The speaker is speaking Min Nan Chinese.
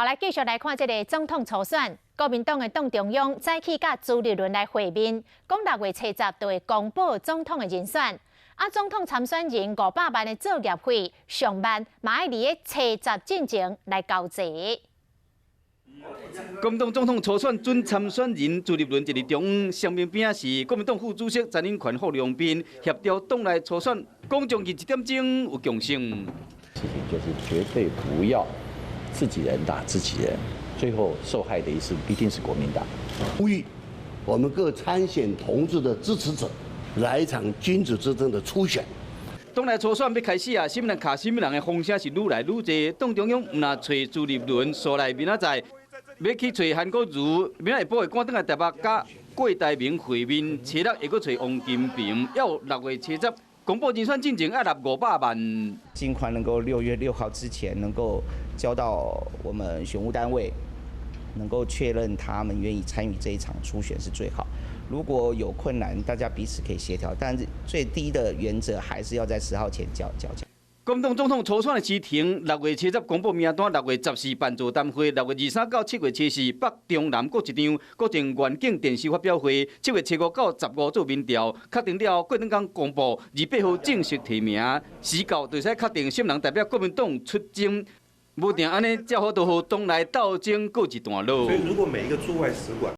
好，來繼續來看這个總統初選，國民黨的黨中央早起佮朱立倫來會面，講6月七十就會公布總統的人選。啊，總統參選人500萬的作業費上萬，嘛愛佇咧初十進前來交齊。國民黨總統初選準參選人朱立倫佇中央，雙面邊是國民黨副主席陳永權、傅良斌協調黨內初選，講將近1點鐘有共識。事情就是絕對不要自己人打自己人，最後受害的一定是國民黨。呼籲我們各參選同志的支持者，來一場君子之爭的初選。黨內初選欲開始啊，啥物人卡啥物人的風聲是愈來愈濟。黨中央毋若揣朱立倫，所來明仔載欲去揣韓國瑜，明仔下晡會趕轉來台北佮郭台銘會面，初六會閣揣王金平，要6月七十公布人選進前愛納500萬。盡快能夠6月6號之前能夠交到我們選務單位，能夠確認他們願意參與這一場初選是最好。如果有困難，大家彼此可以協調，但是最低的原則還是要在10號前交交。國民黨總統初選的時程，6月七十公布名單，6月14辦座談會，6月23到7月24北中南各一場，國政願景電視發表會，7月初五到15做民調，確定了後過兩工公布，28號正式提名，時到就使確定啥人代表國民黨出征，無定按呢，才好都予黨內鬥爭告一段落。所以如果每一個駐外使館，